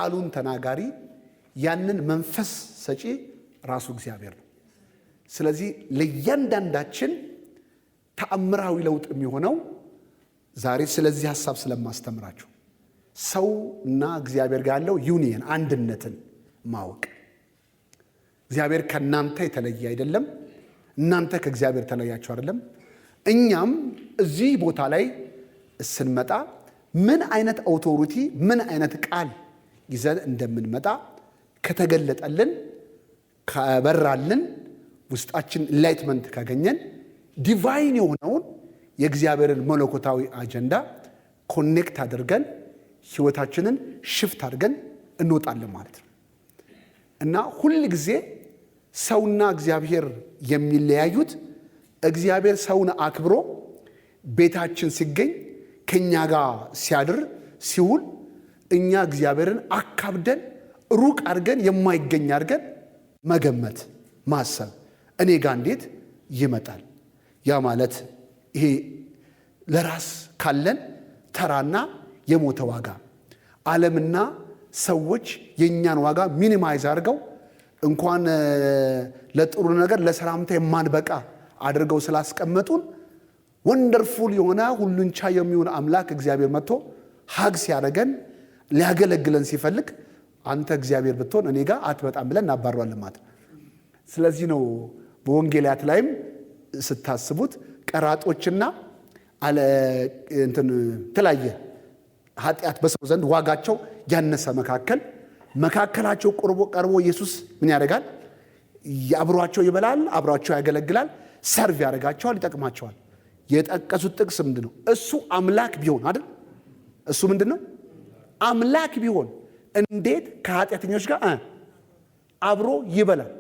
ቃሉን ተናጋሪ፣ ያንን መንፈስ ሰጪ ራሱ እግዚአብሔር ነው። ስለዚህ ለእያንዳንዳችን ተአምራዊ ለውጥ የሚሆነው ዛሬ ስለዚህ ሀሳብ ስለማስተምራችሁ ሰው እና እግዚአብሔር ጋር ያለው ዩኒየን፣ አንድነትን ማወቅ። እግዚአብሔር ከእናንተ የተለየ አይደለም። እናንተ ከእግዚአብሔር ተለያችሁ አይደለም። እኛም እዚህ ቦታ ላይ ስንመጣ ምን አይነት authority፣ ምን አይነት ቃል ይዘን እንደምንመጣ ከተገለጠልን፣ ከበራልን፣ ውስጣችን enlightenment ካገኘን divine የሆነውን የእግዚአብሔርን መለኮታዊ አጀንዳ connect አድርገን ህይወታችንን shift አድርገን እንወጣለን ማለት ነው። እና ሁል ጊዜ ሰውና እግዚአብሔር የሚለያዩት እግዚአብሔር ሰውን አክብሮ ቤታችን ሲገኝ፣ ከኛ ጋር ሲያድር ሲውል፣ እኛ እግዚአብሔርን አካብደን፣ ሩቅ አድርገን፣ የማይገኝ አድርገን መገመት፣ ማሰብ፣ እኔ ጋር እንዴት ይመጣል? ያ ማለት ይሄ ለራስ ካለን ተራና የሞተ ዋጋ፣ ዓለምና ሰዎች የእኛን ዋጋ minimize አድርገው እንኳን ለጥሩ ነገር ለሰላምታ የማንበቃ አድርገው ስላስቀመጡን wonderful የሆነ ሁሉን ቻይ የሚሆን አምላክ እግዚአብሔር መጥቶ hug ሲያደርገን፣ ሊያገለግለን ሲፈልግ አንተ እግዚአብሔር ብትሆን እኔ ጋር አትመጣም ብለን እናባረዋለን ማለት ነው። ስለዚህ ነው በወንጌላት ላይም ስታስቡት ቀራጦችና እንትን የተለያየ ኃጢአት በሰው ዘንድ ዋጋቸው ያነሰ መካከላቸው ቀርቦ ቀርቦ ኢየሱስ ምን ያደርጋል? አብሯቸው ይበላል፣ አብሯቸው ያገለግላል፣ serve ያደርጋቸዋል፣ ይጠቅማቸዋል። የጠቀሱት ጥቅስ ምንድን ነው? እሱ አምላክ ቢሆን አይደል? እሱ ምንድን ነው? አምላክ ቢሆን እንዴት ከኃጢአተኞች ጋር አብሮ ይበላል፣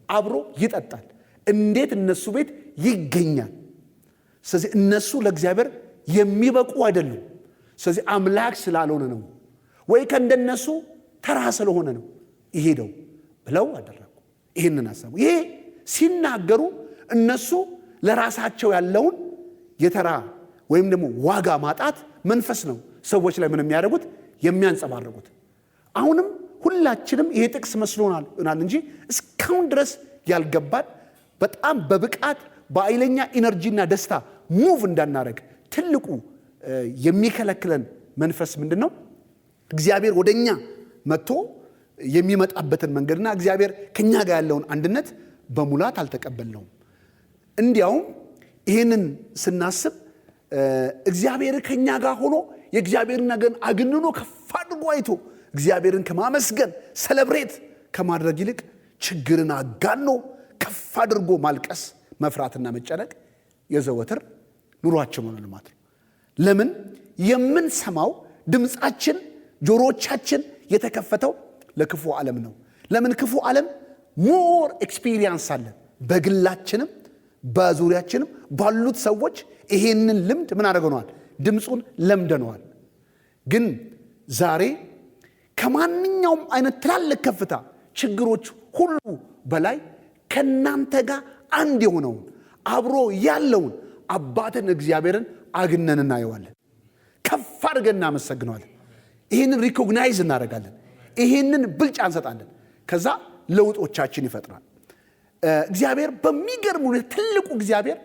አብሮ ይጠጣል? እንዴት እነሱ ቤት ይገኛል? ስለዚህ እነሱ ለእግዚአብሔር የሚበቁ አይደሉም። ስለዚህ አምላክ ስላልሆነ ነው ወይ ከእንደነሱ ተራ ስለሆነ ነው ይሄደው ብለው አደረጉ። ይህንን ሀሳቡ ይሄ ሲናገሩ እነሱ ለራሳቸው ያለውን የተራ ወይም ደግሞ ዋጋ ማጣት መንፈስ ነው ሰዎች ላይ ምን የሚያደርጉት፣ የሚያንጸባርቁት። አሁንም ሁላችንም ይሄ ጥቅስ መስሎናል ይሆናል እንጂ እስካሁን ድረስ ያልገባን፣ በጣም በብቃት በኃይለኛ energy ና ደስታ move እንዳናደርግ ትልቁ የሚከለክለን መንፈስ ምንድን ነው? እግዚአብሔር ወደ እኛ መጥቶ የሚመጣበትን መንገድና እግዚአብሔር ከኛ ጋር ያለውን አንድነት በሙላት አልተቀበልነውም። እንዲያውም ይህንን ስናስብ እግዚአብሔር ከኛ ጋር ሆኖ የእግዚአብሔርን ነገር አግንኖ ከፍ አድርጎ አይቶ እግዚአብሔርን ከማመስገን፣ celebrate ከማድረግ ይልቅ ችግርን አጋኖ ከፍ አድርጎ ማልቀስ፣ መፍራትና መጨነቅ የዘወትር ኑሯችን ሆኗል ማለት ነው። ለምን? የምንሰማው ድምፃችን፣ ጆሮቻችን የተከፈተው ለክፉ ዓለም ነው። ለምን? ክፉ ዓለም more experience አለን። በግላችንም በዙሪያችንም ባሉት ሰዎች ይሄንን ልምድ ምን አድርገነዋል? ድምፁን ለምደነዋል። ግን ዛሬ ከማንኛውም አይነት ትላልቅ ከፍታ ችግሮች ሁሉ በላይ ከናንተ ጋር አንድ የሆነውን፣ አብሮ ያለውን አባትን እግዚአብሔርን አግነን እናየዋለን። ከፍ አድርገን እናመሰግነዋለን። ይህንን recognize እናደርጋለን። ይህንን ብልጫ እንሰጣለን። ከዛ ለውጦቻችን ይፈጥራል። እግዚአብሔር በሚገርም ሁኔታ፣ ትልቁ እግዚአብሔር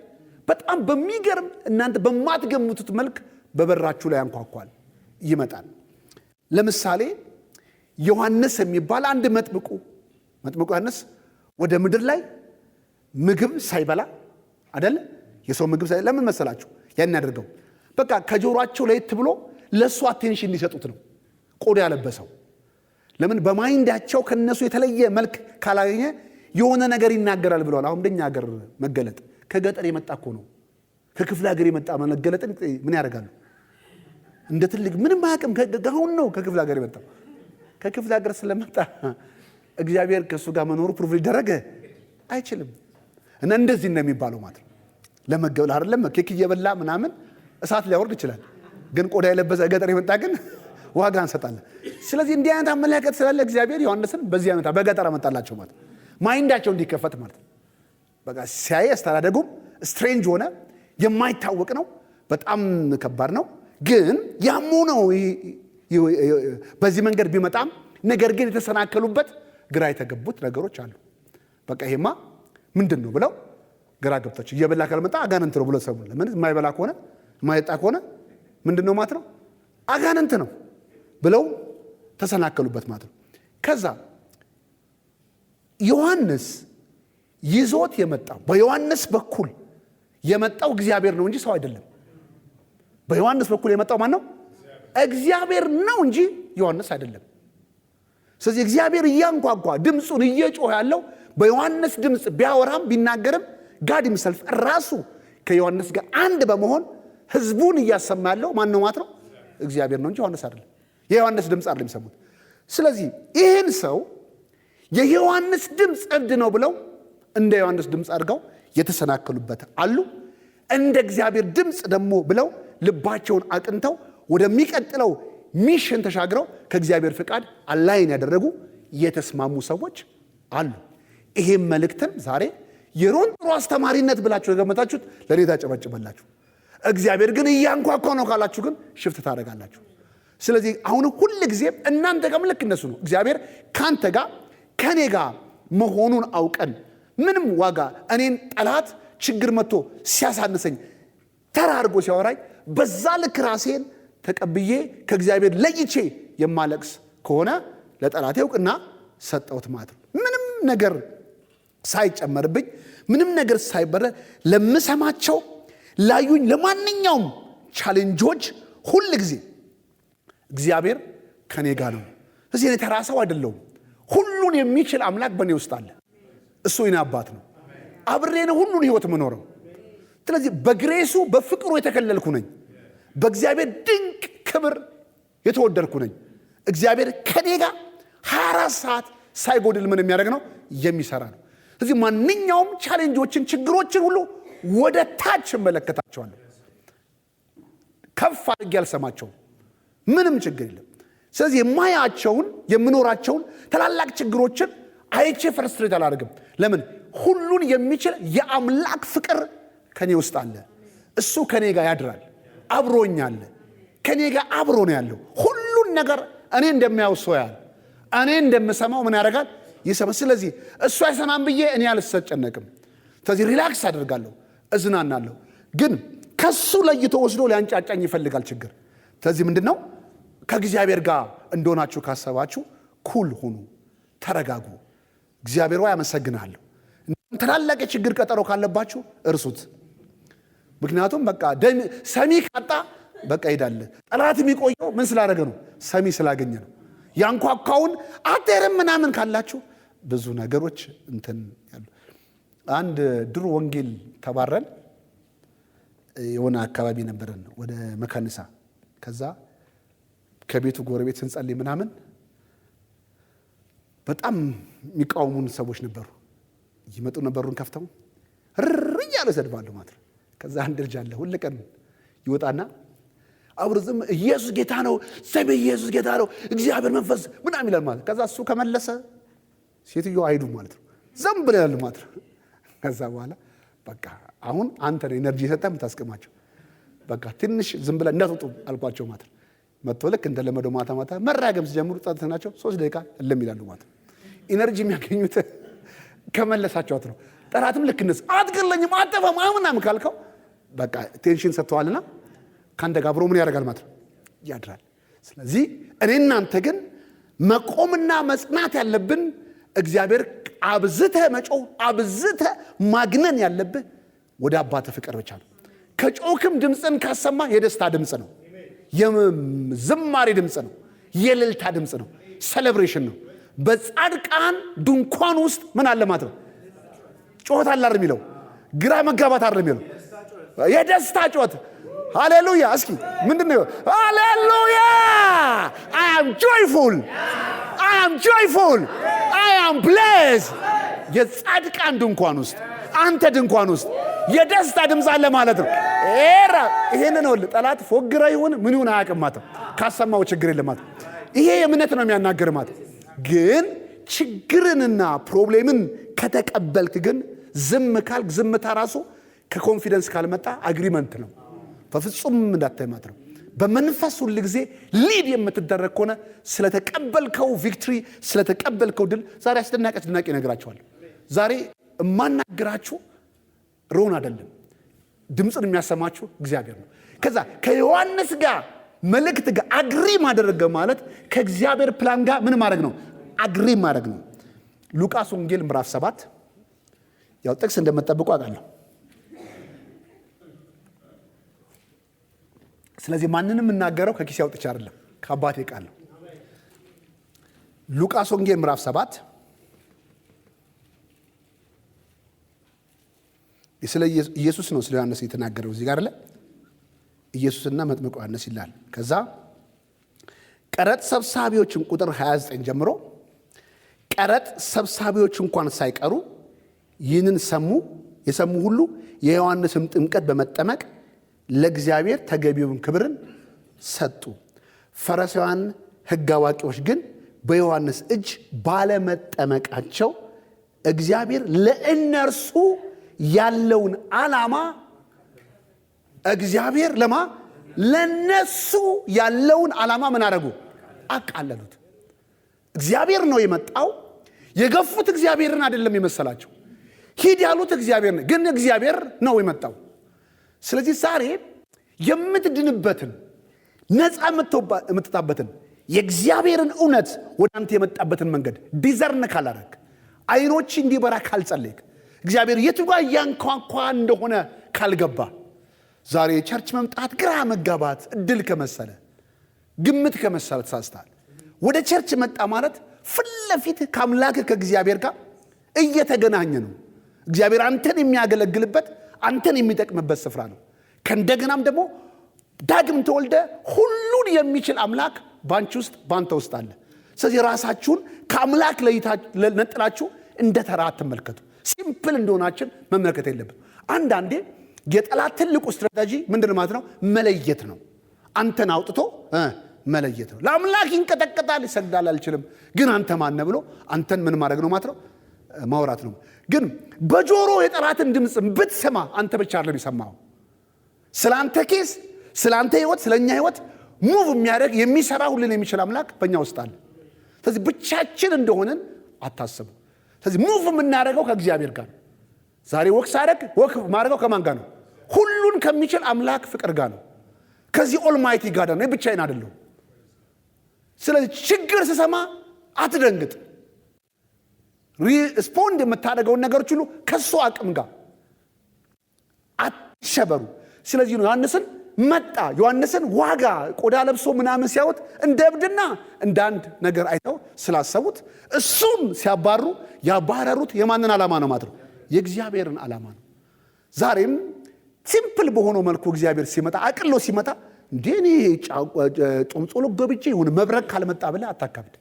በጣም በሚገርም፣ እናንተ በማትገምቱት መልክ በበራችሁ ላይ ያንኳኳል፣ ይመጣል። ለምሳሌ ዮሐንስ የሚባል አንድ መጥምቁ ዮሐንስ ወደ ምድር ላይ ምግብ ሳይበላ አደለ? የሰው ምግብ ሳይበላ ለምን መሰላችሁ ያን ያደርገው? በቃ ከጆሯቸው ለየት ብሎ ለእሱ attention እንዲሰጡት ነው ቆዳ ያለበሰው። ለምን? በ mind ኣቸው ከነሱ የተለየ መልክ ካላገኘ የሆነ ነገር ይናገራል ብለዋል። አሁን እንደኛ ሀገር መገለጥ ከገጠር የመጣ እኮ ነው። ከክፍለ ሀገር የመጣ መገለጥን ምን ያደርጋሉ? እንደ ትልቅ ምንም አያውቅም። አሁን ነው ከክፍለ ሀገር የመጣው። ከክፍለ ሀገር ስለመጣ እግዚአብሔር ከእሱ ጋር መኖሩ prove ሊደረግ አይችልም። እና እንደዚህ እንደሚባለው ማለት ነው። ለመገበል አይደለም፣ ኬክ እየበላ ምናምን እሳት ሊያወርድ ይችላል። ግን ቆዳ የለበሰ ገጠር የመጣ ግን ዋጋ እንሰጣለን። ስለዚህ እንዲህ አይነት አመለካከት ስላለ እግዚአብሔር ዮሐንስን በዚህ አይነት በገጠር አመጣላቸው ማለት mind ኣቸው እንዲከፈት ማለት ነው። በቃ ሲያይ አስተዳደጉም strange ሆነ፣ የማይታወቅ ነው፣ በጣም ከባድ ነው። ግን ያሙ ነው በዚህ መንገድ ቢመጣም ነገር ግን የተሰናከሉበት፣ ግራ የተገቡት ነገሮች አሉ። በቃ ይሄማ ምንድን ነው ብለው ግራ ገብቷቸው እየበላ ካልመጣ አጋንንት ነው ብሎ ሰሙ። ለምን የማይበላ ከሆነ፣ የማይጠጣ ከሆነ ምንድን ነው ማለት ነው? አጋንንት ነው ብለው ተሰናከሉበት ማለት ነው። ከዛ ዮሐንስ ይዞት የመጣው፣ በዮሐንስ በኩል የመጣው እግዚአብሔር ነው እንጂ ሰው አይደለም። በዮሐንስ በኩል የመጣው ማን ነው? እግዚአብሔር ነው እንጂ ዮሐንስ አይደለም። ስለዚህ እግዚአብሔር እያንኳኳ ድምፁን እየጮኸ ያለው በዮሐንስ ድምፅ ቢያወራም ቢናገርም God himself ራሱ ከዮሐንስ ጋር አንድ በመሆን ህዝቡን እያሰማ ያለው ማን ነው ማለት ነው? እግዚአብሔር ነው እንጂ ዮሐንስ አይደለም። የዮሐንስ ድምፅ አይደለም የሚሰሙት። ስለዚህ ይህን ሰው የዮሐንስ ድምፅ እብድ ነው ብለው እንደ ዮሐንስ ድምፅ አድርገው የተሰናከሉበት አሉ። እንደ እግዚአብሔር ድምፅ ደግሞ ብለው ልባቸውን አቅንተው ወደሚቀጥለው mission ተሻግረው ከእግዚአብሔር ፍቃድ align ያደረጉ፣ የተስማሙ ሰዎች አሉ። ይሄም መልእክትም ዛሬ የሮን ጥሩ አስተማሪነት ብላችሁ የገመታችሁት ለእኔ ታጨበጭበላችሁ። እግዚአብሔር ግን እያንኳኳ ነው ካላችሁ ግን shift ታደርጋላችሁ። ስለዚህ አሁን ሁል ጊዜም እናንተ ጋርም ልክ እነሱ ነው። እግዚአብሔር ከአንተ ጋር፣ ከኔ ጋር መሆኑን አውቀን ምንም ዋጋ እኔን ጠላት ችግር መጥቶ ሲያሳንሰኝ፣ ተራ አድርጎ ሲያወራኝ በዛ ልክ ራሴን ተቀብዬ ከእግዚአብሔር ለይቼ የማለቅስ ከሆነ ለጠላቴ እውቅና ሰጠሁት ማለት ነው። ምንም ነገር ሳይጨመርብኝ፣ ምንም ነገር ሳይበረ ለምሰማቸው፣ ላዩኝ ለማንኛውም challenge ኦች ሁል ጊዜ እግዚአብሔር ከኔ ጋር ነው። እዚህ እኔ ተራ ሰው አይደለሁም። ሁሉን የሚችል አምላክ በእኔ ውስጥ አለ። እሱ የኔ አባት ነው። አብሬ ነው ሁሉን ህይወት የምኖረው። ስለዚህ በ grace ኡ በፍቅሩ የተከለልኩ ነኝ። በእግዚአብሔር ድንቅ ክብር የተወደድኩ ነኝ። እግዚአብሔር ከኔ ጋር 24 ሰዓት ሳይጎድል ምን የሚያደርግ ነው? የሚሰራ ነው። ስለዚህ ማንኛውም challenge ኦችን፣ ችግሮችን ሁሉ ወደ ታች እመለከታቸዋለሁ። ከፍ አድርጌ አልሰማቸውም። ምንም ችግር የለም። ስለዚህ የማያቸውን፣ የምኖራቸውን ታላላቅ ችግሮችን አይቼ frustrate አላደርግም። ለምን? ሁሉን የሚችል የአምላክ ፍቅር ከኔ ውስጥ አለ። እሱ ከኔ ጋር ያድራል፣ አብሮኝ አለ። ከኔ ጋር አብሮ ነው ያለው። ሁሉን ነገር እኔ እንደማየው እሱ ያያል። እኔ እንደምሰማው ምን ያደርጋል? ይሰማል። ስለዚህ እሱ አይሰማም ብዬ እኔ አልጨነቅም። ስለዚህ relax አደርጋለሁ፣ እዝናናለሁ። ግን ከሱ ለይቶ ወስዶ ሊያንጫጫኝ ይፈልጋል ችግር። ስለዚህ ምንድን ነው? ከእግዚአብሔር ጋር እንደሆናችሁ ካሰባችሁ cool ሁኑ፣ ተረጋጉ። እግዚአብሔር ሆይ አመሰግንሃለሁ። ታላላቅ የችግር ቀጠሮ ካለባችሁ እርሱት። ምክንያቱም በቃ ሰሚ ካጣ በቃ ይሄዳል። ጠላት የሚቆየው ምን ስላደረገ ነው? ሰሚ ስላገኘ ነው። ያንኳኳውን አትሄድም ምናምን ካላችሁ ብዙ ነገሮች እንትን ያሉ። አንድ ድሮ ወንጌል ተባረን የሆነ አካባቢ ነበረን ወደ መካኒሳ። ከዛ ከቤቱ ጎረቤት ስንጸልይ ምናምን በጣም የሚቃወሙን ሰዎች ነበሩ። ይመጡ ነበሩን ከፍተው ር እያሉ ይሰድባሉ ማለት ነው። ከዛ አንድ ልጅ አለ፣ ሁል ቀን ይወጣና አብሮ ዝም ኢየሱስ ጌታ ነው፣ ስም ኢየሱስ ጌታ ነው፣ እግዚአብሔር መንፈስ ምናምን ይላል ማለት። ከዛ እሱ ከመለሰ ሴትዮ አይዱ ማለት ነው፣ ዝም ብለው ያሉ ማለት ነው። ከዛ በኋላ በቃ አሁን አንተ ነው energy የሰጠህ የምታስቀማቸው። በቃ ትንሽ ዝም ብለህ እንዳትወጡ አልኳቸው ማለት ነው። መጥቶ ልክ እንደለመደው ማታ ማታ መራገም ሲጀምሩ ጸጥ ናቸው። 3 ደቂቃ እልም ይላሉ ማለት ነው። Energy የሚያገኙት ከመለሳቸዋት ነው። ጠላትም ልክ እንደዚህ አትገለኝም፣ አጠፋም ምናምን ካልከው በቃ tension ሰጥተዋልና ከአንተ ጋር አብሮ ምን ያደርጋል ማለት ነው? ያድራል። ስለዚህ እኔ እናንተ ግን መቆምና መጽናት ያለብን፣ እግዚአብሔር አብዝተህ መጮህ፣ አብዝተህ ማግነን ያለብህ ወደ አባትህ ፍቅር ብቻ ነው። ከጮህክም ድምፅን ካሰማ የደስታ ድምፅ ነው፣ የዝማሬ ድምፅ ነው፣ የእልልታ ድምፅ ነው፣ celebration ነው። በጻድቃን ድንኳን ውስጥ ምን አለ ማለት ነው? ጩኸት አለ አይደል የሚለው፣ ግራ መጋባት አይደል የሚለው፣ የደስታ ጩኸት። ሃሌሉያ! እስኪ ምንድን ነው? ሃሌሉያ! I am joyful, I am joyful, I am blessed። የጻድቃን ድንኳን ውስጥ፣ አንተ ድንኳን ውስጥ የደስታ ድምፅ አለ ማለት ነው። ኤራ ይሄን ነው። ጠላት ፎግረ ይሁን ምን ይሁን አያውቅም ማለት ነው። ካሰማው ችግር የለም ማለት ነው። ይሄ የእምነት ነው የሚያናግር ማለት። ግን ችግርንና problem ን ከተቀበልክ ግን ዝም ካልክ ዝምታ ራሱ ከ confidence ካልመጣ agreement ነው። በፍጹም እንዳታይ ማለት ነው። በመንፈስ ሁል ጊዜ lead የምትደረግ ከሆነ ስለተቀበልከው victory፣ ስለተቀበልከው ድል ዛሬ አስደናቂ አስደናቂ እነግራችኋለሁ። ዛሬ የማናግራችሁ ሮን አይደለም፣ ድምፁን የሚያሰማችሁ እግዚአብሔር ነው። ከዛ ከዮሐንስ ጋር መልእክት ጋር agree ማድረግ ማለት ከእግዚአብሔር ፕላን ጋር ምን ማድረግ ነው? Agree ማድረግ ነው። ሉቃስ ወንጌል ምዕራፍ 7፣ ያው ጥቅስ እንደምትጠብቁ አውቃለሁ። ስለዚህ ማንንም የምናገረው ከኪሴ አውጥቼ አይደለም፣ ከአባቴ ቃል ነው። ሉቃስ ወንጌል ምዕራፍ 7 ስለ ኢየሱስ ነው፣ ስለ ዮሐንስ የተናገረው እዚህ ጋር አለ። ኢየሱስና መጥምቁ ዮሐንስ ይላል። ከዛ ቀረጥ ሰብሳቢዎችን ቁጥር 29 ጀምሮ፣ ቀረጥ ሰብሳቢዎች እንኳን ሳይቀሩ ይህንን ሰሙ። የሰሙ ሁሉ የዮሐንስን ጥምቀት በመጠመቅ ለእግዚአብሔር ተገቢውን ክብርን ሰጡ። ፈሪሳውያን ሕግ አዋቂዎች ግን በዮሐንስ እጅ ባለመጠመቃቸው እግዚአብሔር ለእነርሱ ያለውን ዓላማ፣ እግዚአብሔር ለነሱ ያለውን ዓላማ ምን አደረጉ? አቃለሉት። እግዚአብሔር ነው የመጣው። የገፉት እግዚአብሔርን አይደለም የመሰላቸው። ሂድ ያሉት እግዚአብሔር ነው፣ ግን እግዚአብሔር ነው የመጣው። ስለዚህ ዛሬ የምትድንበትን፣ ነፃ የምትወጣበትን የእግዚአብሔርን እውነት ወደ አንተ የመጣበትን መንገድ discern ካላረግ፣ አይኖች እንዲበራ ካልጸለይክ፣ እግዚአብሔር የቱ ጋር እያንኳኳ እንደሆነ ካልገባ፣ ዛሬ church መምጣት ግራ መጋባት፣ እድል ከመሰለ፣ ግምት ከመሰለ ተሳስተሃል። ወደ church መጣ ማለት ፊት ለፊት ከአምላክ ከእግዚአብሔር ጋር እየተገናኘ ነው። እግዚአብሔር አንተን የሚያገለግልበት፣ አንተን የሚጠቅምበት ስፍራ ነው። ከእንደገናም ደግሞ ዳግም ተወልደ ሁሉን የሚችል አምላክ በአንቺ ውስጥ፣ በአንተ ውስጥ አለ። ስለዚህ ራሳችሁን ከአምላክ ነጥላችሁ እንደ ተራ አትመልከቱ። Simple እንደሆናችን መመልከት የለብን። አንዳንዴ የጠላት ትልቁ ስትራቴጂ ምንድን ማለት ነው? መለየት ነው። አንተን አውጥቶ መለየት ነው። ለአምላክ ይንቀጠቀጣል፣ ይሰግዳል፣ አልችልም፣ ግን አንተ ማነ ብሎ አንተን ምን ማድረግ ነው ማለት ነው? ማውራት ነው። ግን በጆሮ የጠላትን ድምፅ ብትሰማ አንተ ብቻ አይደለም የሰማኸው። ስለ አንተ case፣ ስለ አንተ ህይወት፣ ስለ እኛ ህይወት move የሚያደርግ፣ የሚሰራ፣ ሁሉን የሚችል አምላክ በእኛ ውስጥ አለ። ስለዚህ ብቻችን እንደሆነን አታስቡ። ስለዚህ move የምናደርገው ከእግዚአብሔር ጋር ነው። ዛሬ walk ሳደርግ walk ማድረገው ከማን ጋር ነው? ሁሉን ከሚችል አምላክ ፍቅር ጋር ነው። ከዚህ almighty ጋር ነው። ብቻዬን አይደለሁም። ስለዚህ ችግር ስሰማ አትደንግጥ። Respond የምታደርገውን ነገሮች ሁሉ ከሱ አቅም ጋር አትሸበሩ። ስለዚህ ነው ዮሐንስን መጣ፣ ዮሐንስን ዋጋ ቆዳ ለብሶ ምናምን ሲያዩት እንደ እብድና እንደ አንድ ነገር አይተው ስላሰቡት እሱም ሲያባሩ ያባረሩት የማንን ዓላማ ነው ማለት ነው? የእግዚአብሔርን ዓላማ ነው። ዛሬም simple በሆነው መልኩ እግዚአብሔር ሲመጣ፣ አቅሎ ሲመጣ፣ እንዴ እኔ ጾም ጸሎት ገብቼ የሆነ መብረቅ ካልመጣ ብለህ አታካብድ።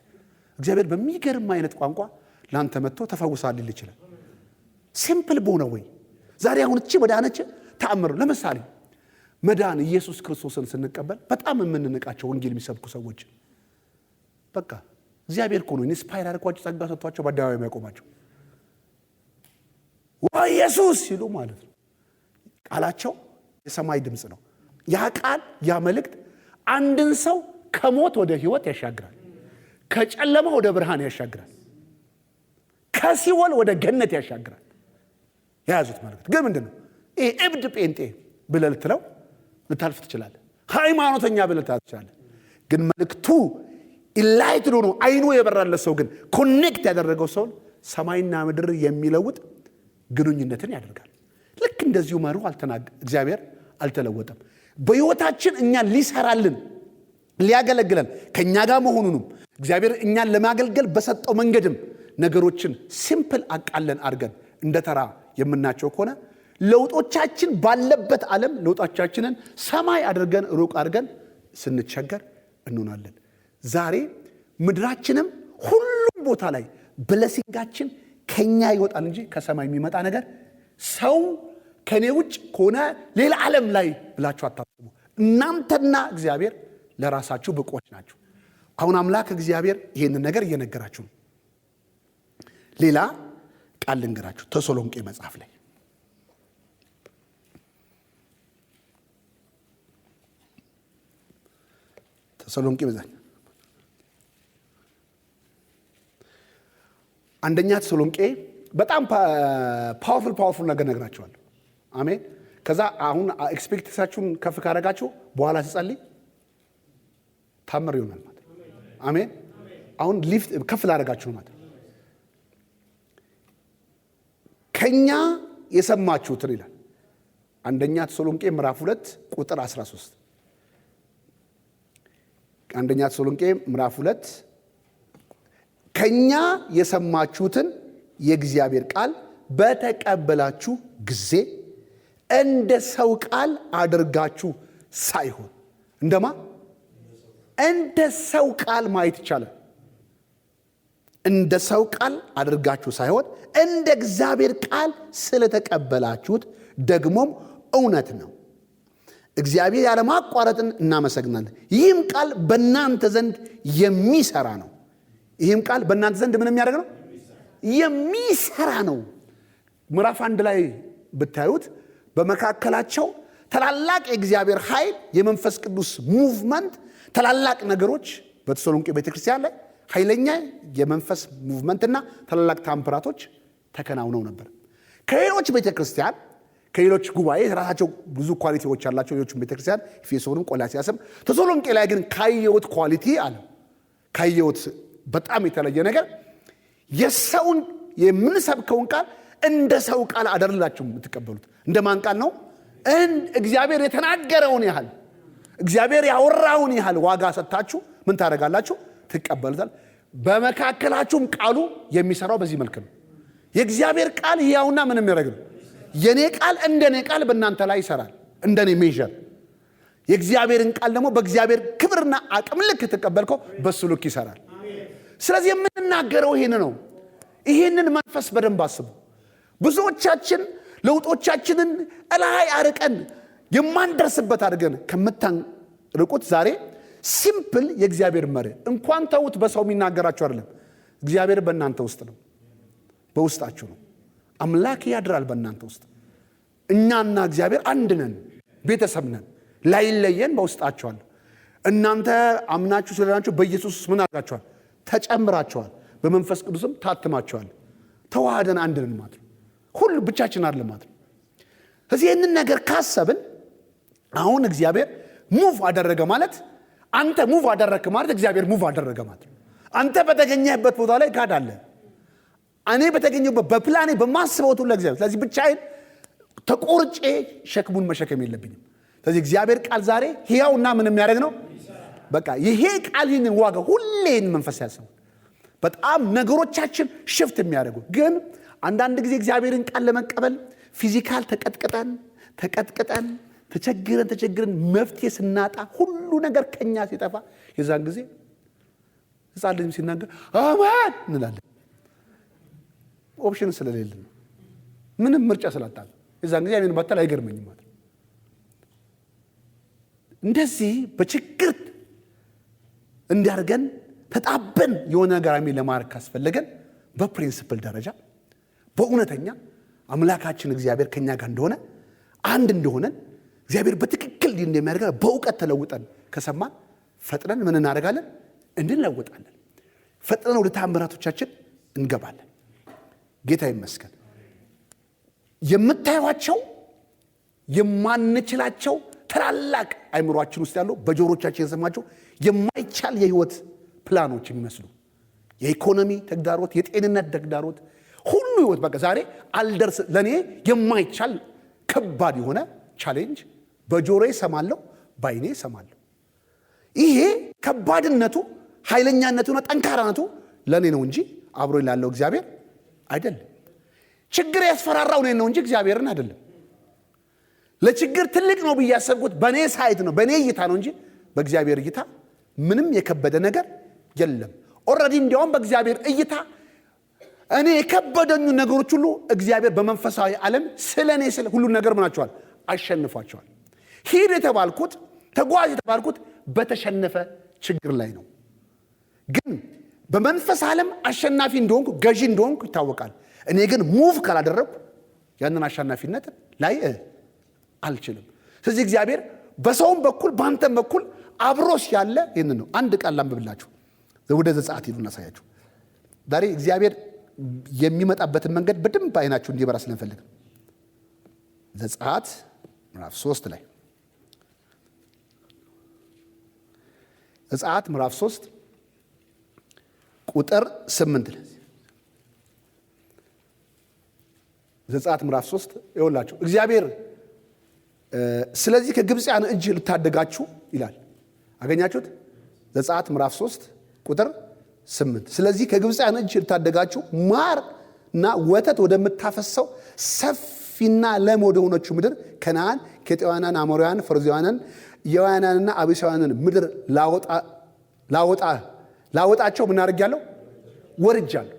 እግዚአብሔር በሚገርም አይነት ቋንቋ ለአንተ መጥቶ ተፈውሳል ሊል ይችላል። Simple በሆነ ወይ ዛሬ አሁን እቺ መዳነች ተአምር ነው። ለምሳሌ መዳን ኢየሱስ ክርስቶስን ስንቀበል በጣም የምንንቃቸው ወንጌል የሚሰብኩ ሰዎች በቃ እግዚአብሔር እኮ ነው inspire አድርጓቸው፣ ጸጋ ሰጥቷቸው በአደባባይ የሚያቆማቸው። ዋ ኢየሱስ ሲሉ ማለት ነው። ቃላቸው የሰማይ ድምፅ ነው። ያ ቃል፣ ያ መልእክት አንድን ሰው ከሞት ወደ ህይወት ያሻግራል። ከጨለማ ወደ ብርሃን ያሻግራል። ከሲኦል ወደ ገነት ያሻግራል። የያዙት መልእክት ግን ምንድን ነው? ይሄ እብድ ጴንጤ ብለህ ልትለው ልታልፍ ትችላለህ። ሃይማኖተኛ ብለህ ልታልፍ ትችላለህ። ግን መልእክቱ enlightened ሆኖ አይኑ የበራለት ሰው ግን connect ያደረገው ሰውን ሰማይና ምድር የሚለውጥ ግንኙነትን ያደርጋል። ልክ እንደዚሁ መርሁ እግዚአብሔር አልተለወጠም። በሕይወታችን እኛን ሊሰራልን፣ ሊያገለግለን ከእኛ ጋር መሆኑንም፣ እግዚአብሔር እኛን ለማገልገል በሰጠው መንገድም ነገሮችን simple አቃለን አድርገን እንደ ተራ የምናቸው ከሆነ ለውጦቻችን ባለበት ዓለም ለውጦቻችንን ሰማይ አድርገን ሩቅ አድርገን ስንቸገር እንሆናለን። ዛሬ ምድራችንም ሁሉም ቦታ ላይ blessing ኣችን ከኛ ይወጣል እንጂ ከሰማይ የሚመጣ ነገር ሰው ከኔ ውጭ ከሆነ ሌላ ዓለም ላይ ብላችሁ አታስቡ። እናንተና እግዚአብሔር ለራሳችሁ ብቁዎች ናችሁ። አሁን አምላክ እግዚአብሔር ይህንን ነገር እየነገራችሁ ነው። ሌላ ቃል ልንገራችሁ። ተሰሎንቄ መጽሐፍ ላይ ተሰሎንቄ በዛኝ አንደኛ ተሰሎንቄ በጣም powerful powerful ነገር ነግራቸዋለሁ። አሜን። ከዛ አሁን expectation ኣችሁን ከፍ ካደረጋችሁ በኋላ ስጸልይ ታምር ይሆናል ማለት። አሜን። አሁን ሊፍት ከፍ ላደረጋችሁ ነው ማለት። ከኛ የሰማችሁትን ይላል አንደኛ ተሰሎንቄ ምዕራፍ 2 ቁጥር 13። አንደኛ ተሰሎንቄ ምዕራፍ 2 ከኛ የሰማችሁትን የእግዚአብሔር ቃል በተቀበላችሁ ጊዜ እንደ ሰው ቃል አድርጋችሁ ሳይሆን፣ እንደማ እንደ ሰው ቃል ማየት ይቻላል። እንደ ሰው ቃል አድርጋችሁ ሳይሆን እንደ እግዚአብሔር ቃል ስለተቀበላችሁት ደግሞም እውነት ነው። እግዚአብሔር ያለማቋረጥን እናመሰግናለን። ይህም ቃል በእናንተ ዘንድ የሚሰራ ነው። ይህም ቃል በእናንተ ዘንድ ምን የሚያደርግ ነው? የሚሰራ ነው። ምዕራፍ 1 ላይ ብታዩት በመካከላቸው ታላላቅ የእግዚአብሔር ኃይል፣ የመንፈስ ቅዱስ movement፣ ታላላቅ ነገሮች በተሰሎንቄ ቤተክርስቲያን ላይ ኃይለኛ የመንፈስ movement ና ታላላቅ ታምራቶች ተከናውነው ነበር። ከሌሎች ቤተክርስቲያን፣ ከሌሎች ጉባኤ ራሳቸው ብዙ quality ዎች ያላቸው ሌሎችም ቤተክርስቲያን ኤፌሶንም ቆላስይስም፣ ተሰሎንቄ ላይ ግን ካየሁት quality አለ፣ ካየሁት በጣም የተለየ ነገር የሰውን የምንሰብከውን ቃል እንደ ሰው ቃል አይደላችሁም የምትቀበሉት። እንደ ማን ቃል ነው? እግዚአብሔር የተናገረውን ያህል፣ እግዚአብሔር ያወራውን ያህል ዋጋ ሰጥታችሁ ምን ታደርጋላችሁ? ትቀበሉታል። በመካከላችሁም ቃሉ የሚሰራው በዚህ መልክ ነው። የእግዚአብሔር ቃል ሕያውና ምን የሚያደርግ ነው። የኔ ቃል እንደኔ ቃል በእናንተ ላይ ይሰራል፣ እንደኔ measure። የእግዚአብሔርን ቃል ደግሞ በእግዚአብሔር ክብርና አቅም ልክ ተቀበልከው በሱ ልክ ይሰራል። ስለዚህ የምንናገረው ይሄን ነው። ይሄንን መንፈስ በደንብ አስቡ። ብዙዎቻችን ለውጦቻችንን እላይ አርቀን የማንደርስበት አድርገን ከምታርቁት ዛሬ simple የእግዚአብሔር መርህ እንኳን ተውት፣ በሰው የሚናገራችሁ አይደለም። እግዚአብሔር በእናንተ ውስጥ ነው፣ በውስጣችሁ ነው። አምላክ ያድራል በእናንተ ውስጥ። እኛና እግዚአብሔር አንድ ነን፣ ቤተሰብ ነን፣ ላይለየን በውስጣችሁ አለ። እናንተ አምናችሁ ስለዳናችሁ በኢየሱስ ምን አድርጋችኋል? ተጨምራችኋል። በመንፈስ ቅዱስም ታትማችኋል። ተዋህደን አንድ ነን ማለት ነው። ሁሉ ብቻችን አይደለም ማለት ነው። ስለዚህ ይህንን ነገር ካሰብን አሁን እግዚአብሔር move አደረገ ማለት፣ አንተ move አደረግክ ማለት እግዚአብሔር move አደረገ ማለት ነው። አንተ በተገኘህበት ቦታ ላይ God አለ። እኔ በተገኘሁበት በፕላኔ በማስበው ሁሉ እግዚአብሔር። ስለዚህ ብቻዬን ተቆርጬ ሸክሙን መሸከም የለብኝም። ስለዚህ እግዚአብሔር ቃል ዛሬ ሕያውና ምን የሚያደርግ ነው? በቃ ይሄ ቃል ይህንን ዋጋ ሁሌን መንፈስ ያሰው በጣም ነገሮቻችን shift የሚያደርጉ። ግን አንዳንድ ጊዜ እግዚአብሔርን ቃል ለመቀበል physical ተቀጥቅጠን ተቀጥቅጠን ተቸግረን ተቸግረን መፍትሄ ስናጣ ሁሉ ነገር ከኛ ሲጠፋ የዛን ጊዜ ሕፃን ልጅም ሲናገር አሜን እንላለን። Option ስለሌለ ነው። ምንም ምርጫ ስላጣን የዛን ጊዜ አሜን ባትል አይገርመኝም ማለት ነው። እንደዚህ በችግር እንዲያርገን ተጣበን የሆነ ነገር አሜን ለማድረግ ካስፈለገን በ principle ደረጃ በእውነተኛ አምላካችን እግዚአብሔር ከኛ ጋር እንደሆነ፣ አንድ እንደሆነን፣ እግዚአብሔር በትክክል እንደሚያደርገን በእውቀት ተለውጠን ከሰማን ፈጥነን ምን እናደርጋለን? እንለወጣለን። ፈጥነን ወደ ታምራቶቻችን እንገባለን። ጌታ ይመስገን። የምታዩቸው የማንችላቸው ታላላቅ አይምሯችን ውስጥ ያሉ፣ በጆሮቻችን የሰማቸው የማይቻል የህይወት ፕላኖች የሚመስሉ የኢኮኖሚ ተግዳሮት፣ የጤንነት ተግዳሮት፣ ሁሉ ህይወት በቃ ዛሬ አልደርስ ለእኔ የማይቻል ከባድ የሆነ challenge በጆሮዬ እሰማለሁ፣ በአይኔ እሰማለሁ። ይሄ ከባድነቱ ኃይለኛነቱና ጠንካራነቱ ለእኔ ነው እንጂ አብሮ ላለው እግዚአብሔር አይደለም። ችግር ያስፈራራው እኔን ነው እንጂ እግዚአብሔርን አይደለም። ለችግር ትልቅ ነው ብዬ ያሰብኩት በእኔ sight ነው፣ በእኔ እይታ ነው እንጂ በእግዚአብሔር እይታ ምንም የከበደ ነገር የለም። Already እንዲያውም በእግዚአብሔር እይታ እኔ የከበደኙ ነገሮች ሁሉ እግዚአብሔር በመንፈሳዊ ዓለም ስለ እኔ ስለ ሁሉን ነገር ምናቸዋል አሸንፏቸዋል። ሂድ የተባልኩት፣ ተጓዝ የተባልኩት በተሸነፈ ችግር ላይ ነው። ግን በመንፈስ ዓለም አሸናፊ እንደሆንኩ፣ ገዢ እንደሆንኩ ይታወቃል። እኔ ግን move ካላደረግኩ ያንን አሸናፊነት ላይ አልችልም። ስለዚህ እግዚአብሔር በሰውም በኩል በአንተም በኩል አብሮስ ያለ ይህንን ነው። አንድ ቃል ላንብብላችሁ፣ ወደ ዘጸአት ሂዱ እናሳያችሁ። ዛሬ እግዚአብሔር የሚመጣበትን መንገድ በደንብ አይናችሁ እንዲበራ ስለምፈልግ ዘጸአት ምዕራፍ 3 ላይ፣ ዘጸአት ምዕራፍ 3 ቁጥር 8 ላይ፣ ዘጸአት ምዕራፍ 3 ይኸውላችሁ እግዚአብሔር ስለዚህ ከግብፃውያን እጅ ልታደጋችሁ ይላል። አገኛችሁት? ዘጸአት ምዕራፍ 3 ቁጥር 8፣ ስለዚህ ከግብፃውያን እጅ ልታደጋችሁ ማርና ወተት ወደምታፈሰው ሰፊና ለም ወደ ሆነችው ምድር ከነዓን፣ ኬጢያውያንን፣ አሞራውያንን፣ ፈርዛውያንን፣ ኤዋውያንንና ኢያቡሳውያንን ምድር ላወጣቸው ምን አድርጌያለሁ? ወርጃለሁ።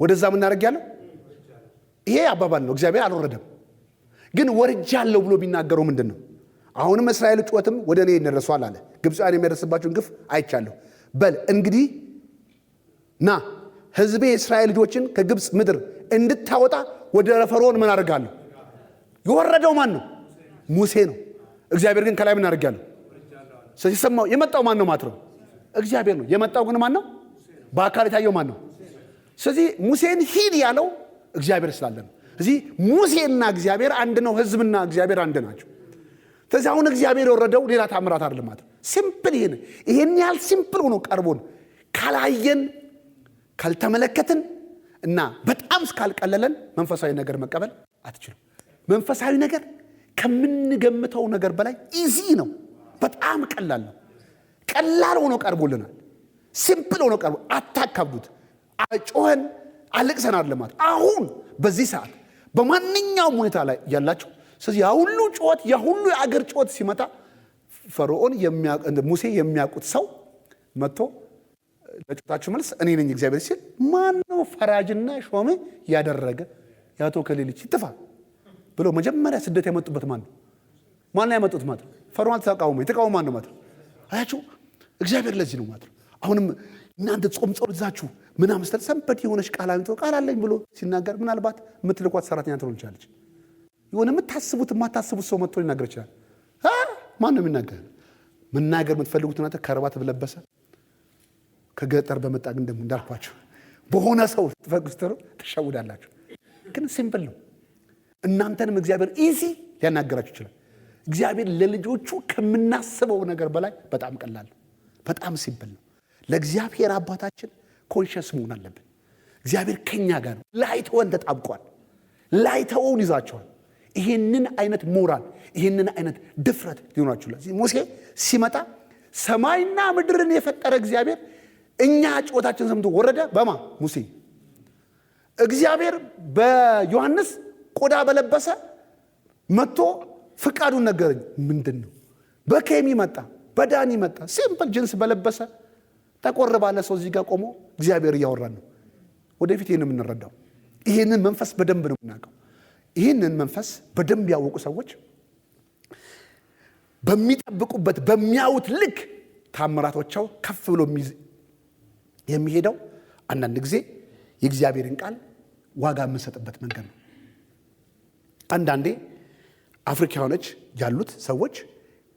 ወደዛ ምን አድርጌያለሁ? ይሄ አባባል ነው። እግዚአብሔር አልወረደም፣ ግን ወርጃለሁ ብሎ ቢናገረው ምንድን ነው? አሁንም እስራኤል ጩኸትም ወደ እኔ ደርሷል አለ። ግብፃውያን የሚያደርስባቸውን ግፍ አይቻለሁ። በል እንግዲህ ና፣ ሕዝቤ የእስራኤል ልጆችን ከግብፅ ምድር እንድታወጣ ወደ ፈርዖን ምን አደርጋለሁ? የወረደው ማን ነው? ሙሴ ነው። እግዚአብሔር ግን ከላይ ምን አደርጋለሁ? ስለዚህ ሰማው። የመጣው ማን ነው ማለት ነው? እግዚአብሔር ነው። የመጣው ግን ማን ነው? በአካል የታየው ማን ነው? ስለዚህ ሙሴን ሂድ ያለው እግዚአብሔር ስላለ ነው። እዚህ ሙሴና እግዚአብሔር አንድ ነው። ህዝብና እግዚአብሔር አንድ ናቸው። ስለዚህ አሁን እግዚአብሔር የወረደው ሌላ ታምራት አይደለም ማለት ነው። Simple ይሄን ያህል simple ሆኖ ቀርቦን ካላየን፣ ካልተመለከትን እና በጣም እስካልቀለለን መንፈሳዊ ነገር መቀበል አትችሉም። መንፈሳዊ ነገር ከምንገምተው ነገር በላይ easy ነው። በጣም ቀላል ነው። ቀላል ሆኖ ቀርቦልናል። Simple ሆኖ ቀርቦ አታካብዱት። ጮኸን አልቅሰን አይደለም ማለት አሁን በዚህ ሰዓት በማንኛውም ሁኔታ ላይ ያላችሁ። ስለዚህ ያ ሁሉ ጩኸት፣ ያ ሁሉ የአገር ጩኸት ሲመጣ ፈርዖን፣ ሙሴ የሚያውቁት ሰው መጥቶ ለጩኸታችሁ መልስ እኔ ነኝ እግዚአብሔር ሲል ማን ነው ፈራጅና ሾም ያደረገ የአቶ እከሌ ልጅ ይጥፋ ብሎ መጀመሪያ ስደት ያመጡበት ማን ነው? ማን ላይ ያመጡት ማለት ነው? ፈርዖን ተቃውሞ የተቃወመ ማን ነው ማለት ነው? አያችሁ፣ እግዚአብሔር ለዚህ ነው ማለት ነው። አሁንም እናንተ ጾም ጸሎት ይዛችሁ ምናምን ስትል somebody የሆነች ቃል አግኝቶ ቃል አለኝ ብሎ ሲናገር ምናልባት የምትልኳት ሰራተኛ ትሆን ይችላለች። የሆነ የምታስቡት የማታስቡት ሰው መጥቶ ሊናገር ይችላል። ማን ነው የሚናገር? መናገር የምትፈልጉት እናንተ ከረባት በለበሰ ከገጠር በመጣ ግን ደግሞ እንዳልኳቸው በሆነ ሰው ስትፈቅዱ ትሸውዳላችሁ። ግን simple ነው። እናንተንም እግዚአብሔር easy ሊያናገራችሁ ይችላል። እግዚአብሔር ለልጆቹ ከምናስበው ነገር በላይ በጣም ቀላል ነው። በጣም simple ነው። ለእግዚአብሔር አባታችን conscious መሆን አለብን። እግዚአብሔር ከኛ ጋር ነው። ላይተወን ተጣብቋል። ላይተወውን ይዛቸዋል። ይህንን አይነት ሞራል፣ ይህንን አይነት ድፍረት ሊሆናችሁ። ለዚህ ሙሴ ሲመጣ ሰማይና ምድርን የፈጠረ እግዚአብሔር እኛ ጩኸታችን ሰምቶ ወረደ። በማ ሙሴ እግዚአብሔር በዮሐንስ ቆዳ በለበሰ መጥቶ ፍቃዱን ነገረኝ። ምንድን ነው? በኬሚ መጣ፣ በዳኒ መጣ። Simple ጅንስ በለበሰ ጠቆር ባለ ሰው እዚህ ጋር ቆሞ እግዚአብሔር እያወራን ነው። ወደፊት ይህን የምንረዳው ይህንን መንፈስ በደንብ ነው የምናውቀው። ይህንን መንፈስ በደንብ ያወቁ ሰዎች በሚጠብቁበት በሚያዩት ልክ ታምራቶቻቸው ከፍ ብሎ የሚሄደው አንዳንድ ጊዜ የእግዚአብሔርን ቃል ዋጋ የምንሰጥበት መንገድ ነው። አንዳንዴ አፍሪካውያኖች ያሉት ሰዎች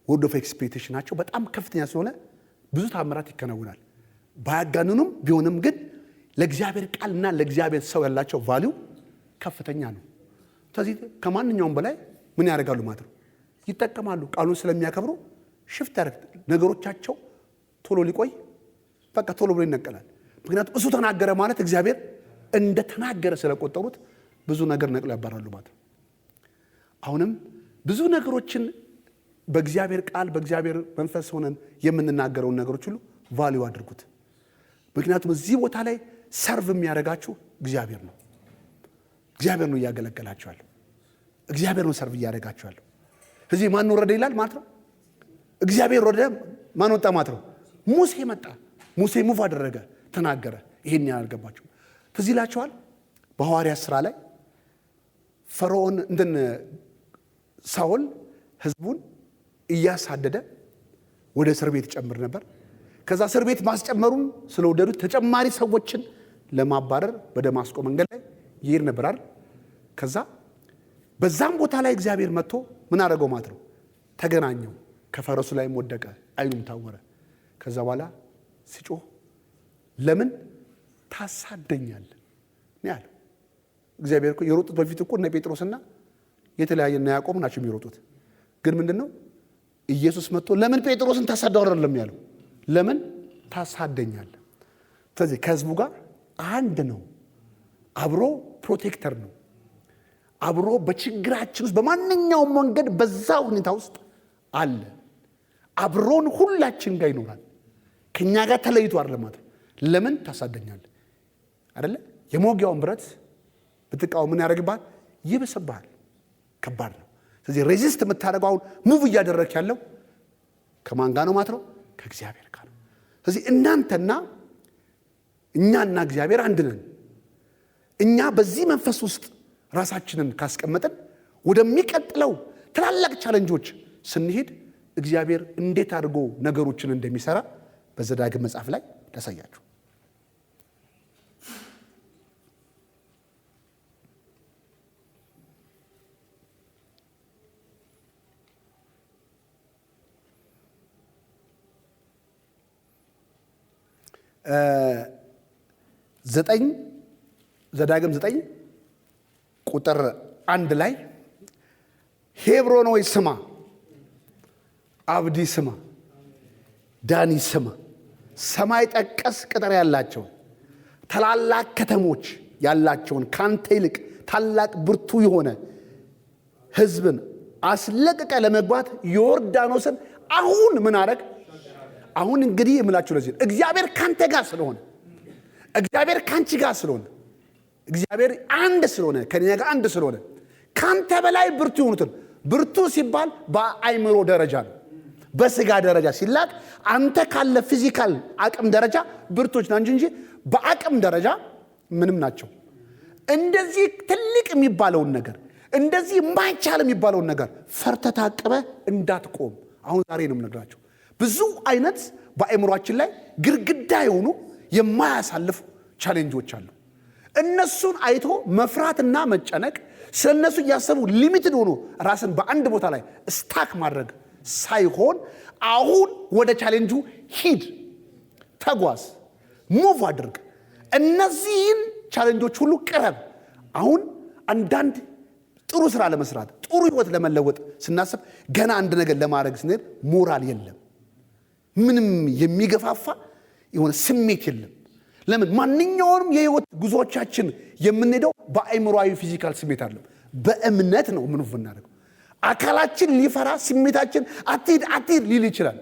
word of expectation ኣቸው በጣም ከፍተኛ ስለሆነ ብዙ ታምራት ይከናወናል። ባያጋንኑም ቢሆንም ግን ለእግዚአብሔር ቃልና ለእግዚአብሔር ሰው ያላቸው value ከፍተኛ ነው። ስለዚህ ከማንኛውም በላይ ምን ያደርጋሉ ማለት ነው? ይጠቀማሉ። ቃሉን ስለሚያከብሩ shift ያደርግ ነገሮቻቸው ቶሎ ሊቆይ በቃ ቶሎ ብሎ ይነቀላል። ምክንያቱም እሱ ተናገረ ማለት እግዚአብሔር እንደተናገረ ስለቆጠሩት ብዙ ነገር ነቅለው ያባራሉ ማለት ነው። አሁንም ብዙ ነገሮችን በእግዚአብሔር ቃል በእግዚአብሔር መንፈስ ሆነን የምንናገረውን ነገሮች ሁሉ value አድርጉት። ምክንያቱም እዚህ ቦታ ላይ serve የሚያደርጋችሁ እግዚአብሔር ነው። እግዚአብሔር ነው እያገለገላችሁ ያለው። እግዚአብሔር ነው serve እያደረጋችሁ ያለው። እዚህ ማን ወረደ ይላል ማለት ነው። እግዚአብሔር ወረደ፣ ማን ወጣ ማለት ነው? ሙሴ መጣ። ሙሴ move አደረገ፣ ተናገረ። ይሄን ያልገባችሁ ትዝ ይላችኋል። በሐዋርያት ሥራ ላይ ፈርዖን እንትን ሳውል ህዝቡን እያሳደደ ወደ እስር ቤት ጨምር ነበር። ከዛ እስር ቤት ማስጨመሩን ስለወደዱት ተጨማሪ ሰዎችን ለማባረር በደማስቆ መንገድ ላይ ይሄድ ነበር አይደል? ከዛ በዛም ቦታ ላይ እግዚአብሔር መጥቶ ምን አደረገው ማለት ነው? ተገናኘው። ከፈረሱ ላይም ወደቀ፣ አይኑም ታወረ። ከዛ በኋላ ሲጮህ ለምን ታሳደኛለህ ነው ያለው። እግዚአብሔር እኮ የሮጡት በፊት እኮ እነ ጴጥሮስና የተለያየ እነ ያዕቆብ ናቸው የሚሮጡት። ግን ምንድን ነው ኢየሱስ መጥቶ ለምን ጴጥሮስን ታሳደው አይደለም ያለው፣ ለምን ታሳደኛለህ? ስለዚህ ከህዝቡ ጋር አንድ ነው፣ አብሮ protector ነው፣ አብሮ በችግራችን ውስጥ በማንኛውም መንገድ በዛ ሁኔታ ውስጥ አለ። አብሮን ሁላችን ጋር ይኖራል። ከእኛ ጋር ተለይቶ አይደለም ማለት ነው። ለምን ታሳደኛለህ? አይደለ? የመውጊያውን ብረት ብትቃወም ምን ያደርግብሃል? ይብስብሃል። ከባድ ነው። ስለዚህ resist የምታደርገው አሁን move እያደረግክ ያለው ከማን ጋር ነው ማለት ነው? ከእግዚአብሔር ጋር ነው። ስለዚህ እናንተና እኛና እግዚአብሔር አንድ ነን። እኛ በዚህ መንፈስ ውስጥ ራሳችንን ካስቀመጥን ወደሚቀጥለው ትላላቅ challenge ኦች ስንሄድ እግዚአብሔር እንዴት አድርጎ ነገሮችን እንደሚሰራ በዘዳግም መጽሐፍ ላይ ላሳያችሁ። 9 ዘዳግም 9 ቁጥር 1 ላይ ሄብሮን ሆይ ስማ፣ አብዲ ስማ፣ ዳኒ ስማ፣ ሰማይ ጠቀስ ቅጥር ያላቸውን ታላላቅ ከተሞች ያላቸውን ካንተ ይልቅ ታላቅ ብርቱ የሆነ ሕዝብን አስለቅቀ ለመግባት ዮርዳኖስን አሁን ምን አረግ? አሁን እንግዲህ የምላችሁ ለዚህ እግዚአብሔር ካንተ ጋር ስለሆነ፣ እግዚአብሔር ካንቺ ጋር ስለሆነ፣ እግዚአብሔር አንድ ስለሆነ፣ ከኛ ጋር አንድ ስለሆነ ካንተ በላይ ብርቱ የሆኑትን፣ ብርቱ ሲባል በአይምሮ ደረጃ ነው። በስጋ ደረጃ ሲላክ አንተ ካለ physical አቅም ደረጃ ብርቶች ናቸው እንጂ በአቅም ደረጃ ምንም ናቸው። እንደዚህ ትልቅ የሚባለውን ነገር፣ እንደዚህ የማይቻል የሚባለውን ነገር ፈርተህ ታቅበህ እንዳትቆም አሁን ዛሬ ነው የምነግራቸው። ብዙ አይነት በአእምሯችን ላይ ግርግዳ የሆኑ የማያሳልፉ challenge ኦች አሉ። እነሱን አይቶ መፍራትና መጨነቅ፣ ስለ እነሱ እያሰቡ limited ሆኖ ራስን በአንድ ቦታ ላይ stuck ማድረግ ሳይሆን አሁን ወደ ቻሌንጁ ሂድ፣ ተጓዝ፣ move አድርግ፣ እነዚህን challenge ኦች ሁሉ ቅረብ። አሁን አንዳንድ ጥሩ ስራ ለመስራት፣ ጥሩ ህይወት ለመለወጥ ስናስብ ገና አንድ ነገር ለማድረግ ስንሄድ ሞራል የለም። ምንም የሚገፋፋ የሆነ ስሜት የለም። ለምን? ማንኛውንም የህይወት ጉዞዎቻችን የምንሄደው በአእምሯዊ physical ስሜት አይደለም፣ በእምነት ነው የምናደርገው። አካላችን ሊፈራ፣ ስሜታችን አትሂድ አትሂድ ሊል ይችላል።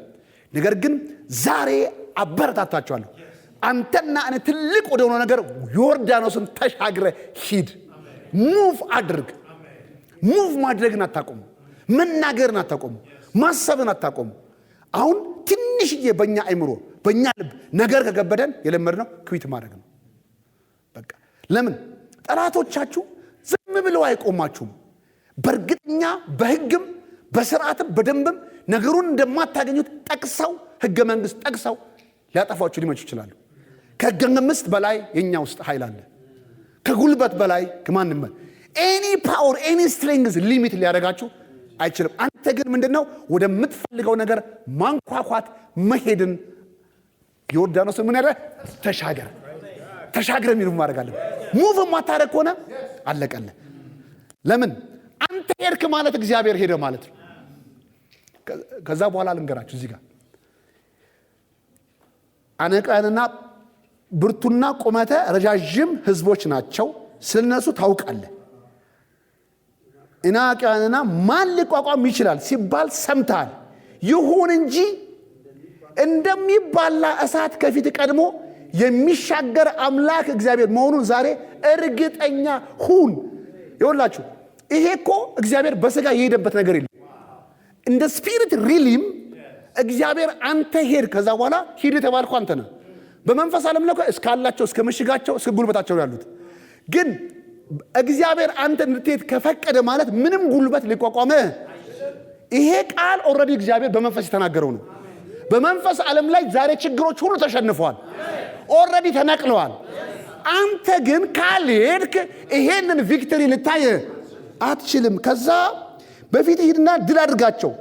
ነገር ግን ዛሬ አበረታታችኋለሁ። አንተና እኔ ትልቅ ወደሆነ ነገር ዮርዳኖስን ተሻግረ ሂድ፣ move አድርግ። Move ማድረግን አታቆሙ፣ መናገርን አታቆሙ፣ ማሰብን አታቆሙ። አሁን ትንሽዬ በእኛ አይምሮ በእኛ ልብ ነገር ከከበደን የለመድነው quit ማድረግ ነው። በቃ ለምን ጠላቶቻችሁ ዝም ብለው አይቆማችሁም። በእርግጠኛ በህግም በስርዓትም በደንብም ነገሩን እንደማታገኙት ጠቅሰው፣ ህገ መንግስት ጠቅሰው ሊያጠፏችሁ ሊመቹ ይችላሉ። ከህገ መንግስት በላይ የኛ ውስጥ ኃይል አለ። ከጉልበት በላይ ከማንም any power, any strength limit ሊያደርጋችሁ አይችልም። አንተ ግን ምንድነው ወደምትፈልገው ነገር ማንኳኳት መሄድን ዮርዳኖስን ምን ያለ ተሻገር ተሻገር የሚሉ ማድረግ አለ። Move የማታደርግ ከሆነ አለቀልህ። ለምን አንተ ሄድክ ማለት እግዚአብሔር ሄደ ማለት ነው። ከዛ በኋላ ልንገራችሁ፣ እዚህ ጋር አናቃውያንና ብርቱና ቁመተ ረዣዥም ህዝቦች ናቸው፣ ስለነሱ ታውቃለህ። አናቃውያንና ማን ሊቋቋም ይችላል ሲባል ሰምተሃል። ይሁን እንጂ እንደሚባላ እሳት ከፊት ቀድሞ የሚሻገር አምላክ እግዚአብሔር መሆኑን ዛሬ እርግጠኛ ሁን። ይኸውላችሁ ይሄ እኮ እግዚአብሔር በስጋ የሄደበት ነገር የለም። እንደ spirit realm እግዚአብሔር አንተ ሄድ፣ ከዛ በኋላ ሂድ የተባልኩ አንተ ነህ። በመንፈስ ዓለም ላይ እስካላቸው እስከ ምሽጋቸው እስከ ጉልበታቸው ያሉት፣ ግን እግዚአብሔር አንተ እንድትሄድ ከፈቀደ ማለት ምንም ጉልበት ሊቋቋምህ፣ ይሄ ቃል already እግዚአብሔር በመንፈስ የተናገረው ነው። በመንፈስ ዓለም ላይ ዛሬ ችግሮች ሁሉ ተሸንፈዋል፣ already ተነቅለዋል። አንተ ግን ካልሄድክ ይሄንን victory ልታይ አትችልም። ከዛ በፊት ሂድና ድል አድርጋቸው።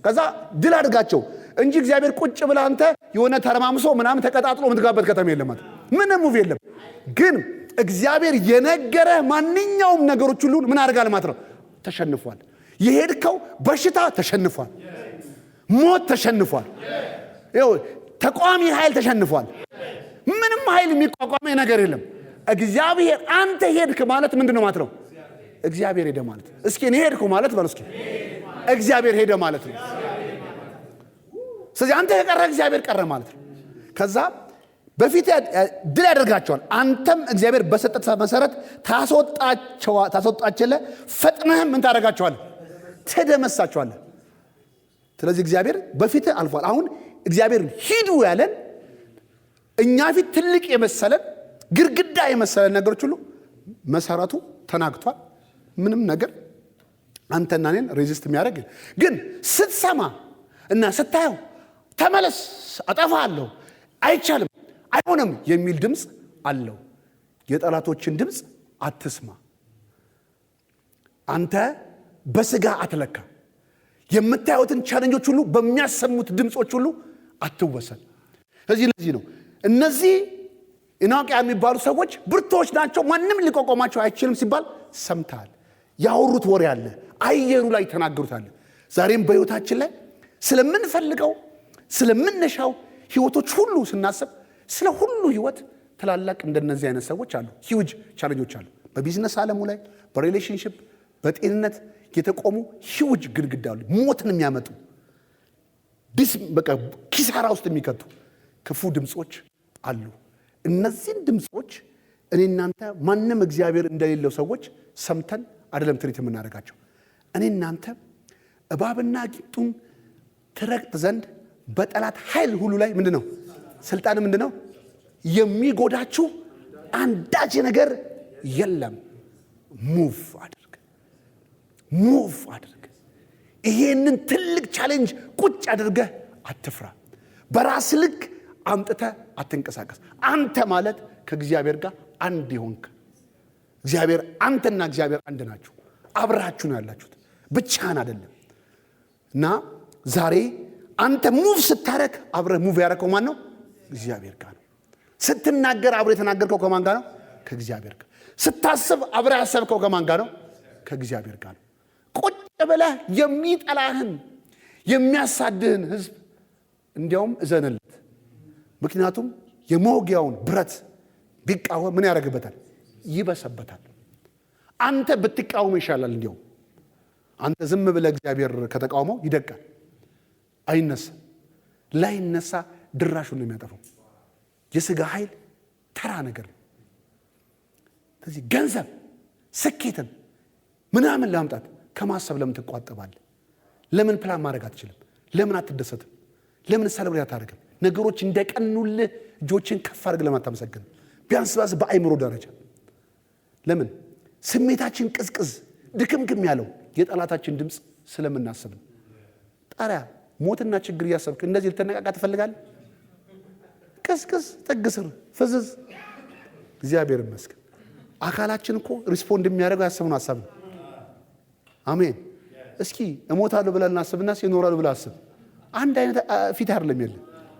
ከዛ ድል አድርጋቸው እንጂ እግዚአብሔር ቁጭ ብለህ አንተ የሆነ ተረማምሶ ምናምን ተቀጣጥሎ የምትገባበት ከተማ የለም ማለት፣ ምንም move የለም። ግን እግዚአብሔር የነገረህ ማንኛውም ነገሮች ሁሉ ምን አድርጋል ማለት ነው? ተሸንፏል። የሄድከው በሽታ ተሸንፏል። ሞት ተሸንፏል። ይኸው ተቃዋሚ ኃይል ተሸንፏል። ምንም ኃይል የሚቋቋመ ነገር የለም። እግዚአብሔር አንተ ሄድክ ማለት ምንድን ነው ማለት ነው? እግዚአብሔር ሄደ ማለት። እስኪ እኔ ሄድኩ ማለት በሉ እስኪ፣ እግዚአብሔር ሄደ ማለት ነው። ስለዚህ አንተ የቀረ እግዚአብሔር ቀረ ማለት ነው። ከዛ በፊት ድል ያደርጋቸዋል። አንተም እግዚአብሔር በሰጠህ መሰረት ታስወጣቸዋለህ። ፈጥነህም ምን ታደርጋቸዋለህ? ትደመሳቸዋለህ። ስለዚህ እግዚአብሔር በፊትህ አልፏል። አሁን እግዚአብሔር ሂዱ ያለን እኛ ፊት ትልቅ የመሰለን፣ ግድግዳ የመሰለን ነገሮች ሁሉ መሰረቱ ተናግቷል። ምንም ነገር አንተና እኔን resist የሚያደርግ፣ ግን ስትሰማ እና ስታየው ተመለስ፣ አጠፋለሁ፣ አይቻልም፣ አይሆንም የሚል ድምፅ አለው። የጠላቶችን ድምፅ አትስማ። አንተ በስጋ አትለካ። የምታዩትን challenge ኦች ሁሉ በሚያሰሙት ድምፆች ሁሉ አትወሰን። ስለዚህ ለዚህ ነው እነዚህ ኢናቅያ የሚባሉ ሰዎች ብርቱዎች ናቸው፣ ማንም ሊቋቋማቸው አይችልም ሲባል ሰምተሃል። ያወሩት ወሬ አለ፣ አየሩ ላይ ተናገሩት አለ። ዛሬም በሕይወታችን ላይ ስለምንፈልገው፣ ስለምንሻው ህይወቶች ሁሉ ስናስብ፣ ስለ ሁሉ ህይወት ትላላቅ እንደነዚህ አይነት ሰዎች አሉ። Huge challenge ኦች አሉ። በቢዝነስ ዓለሙ ላይ፣ በ relationship፣ በጤንነት የተቆሙ huge ግድግዳ አሉ። ሞትን የሚያመጡ፣ በቃ ኪሳራ ውስጥ የሚከቱ ክፉ ድምፆች አሉ። እነዚህን ድምፆች እኔ እናንተ ማንም እግዚአብሔር እንደሌለው ሰዎች ሰምተን አይደለም treat የምናደርጋቸው። እኔ እናንተ እባብና ጊንጡን ትረግጥ ዘንድ በጠላት ኃይል ሁሉ ላይ ምንድን ነው ስልጣን? ምንድን ነው የሚጎዳችሁ? አንዳች ነገር የለም። Move አድርግ፣ move አድርግ። ይሄንን ትልቅ challenge ቁጭ አድርገህ አትፍራ። በራስ ልክ አምጥተህ አትንቀሳቀስ። አንተ ማለት ከእግዚአብሔር ጋር አንድ የሆንክ፣ እግዚአብሔር፣ አንተና እግዚአብሔር አንድ ናችሁ። አብራችሁ ነው ያላችሁት፣ ብቻህን አይደለም። እና ዛሬ አንተ move ስታረግ አብረህ move ያደረከው ማን ነው? እግዚአብሔር ጋር ነው። ስትናገር አብረህ የተናገርከው ከማን ጋር ነው? ከእግዚአብሔር ጋር። ስታስብ አብረህ ያሰብከው ከማን ጋር ነው? ከእግዚአብሔር ጋር ነው። ቁጭ ብለህ የሚጠላህን፣ የሚያሳድህን ህዝብ እንዲያውም እዘንለት። ምክንያቱም የመውጊያውን ብረት ቢቃወም ምን ያደርግበታል? ይበሰበታል። አንተ ብትቃወም ይሻላል። እንዲያውም አንተ ዝም ብለህ እግዚአብሔር ከተቃወመው ይደቃል፣ አይነሳ። ላይነሳ ድራሹን ነው የሚያጠፋው። የስጋ ኃይል ተራ ነገር ነው። ስለዚህ ገንዘብ፣ ስኬትን ምናምን ለማምጣት ከማሰብ ለምን ትቆጠባለህ? ለምን ፕላን ማድረግ አትችልም? ለምን አትደሰትም? ለምን celebrate አታደርግም? ነገሮች እንደቀኑልህ እጆችን ከፍ አድርገህ ለምን አታመሰግንም? ቢያንስ ቢያንስ በአይምሮ ደረጃ ለምን ስሜታችን ቅዝቅዝ ድክምክም ያለው? የጠላታችን ድምፅ ስለምናስብ ነው። ጣሪያ ሞትና ችግር እያሰብክ እንደዚህ ልትነቃቃ ትፈልጋለህ? ቅዝቅዝ፣ ጥግ ስር ፍዝዝ። እግዚአብሔር ይመስገን። አካላችን እኮ respond የሚያደርገው ያሰብነው ሀሳብ ነው። አሜን። እስኪ እሞታለሁ ብለህ እናስብና እስኪ እኖራለሁ ብለህ አስብ። አንድ አይነት ፊት አይደለም የለ።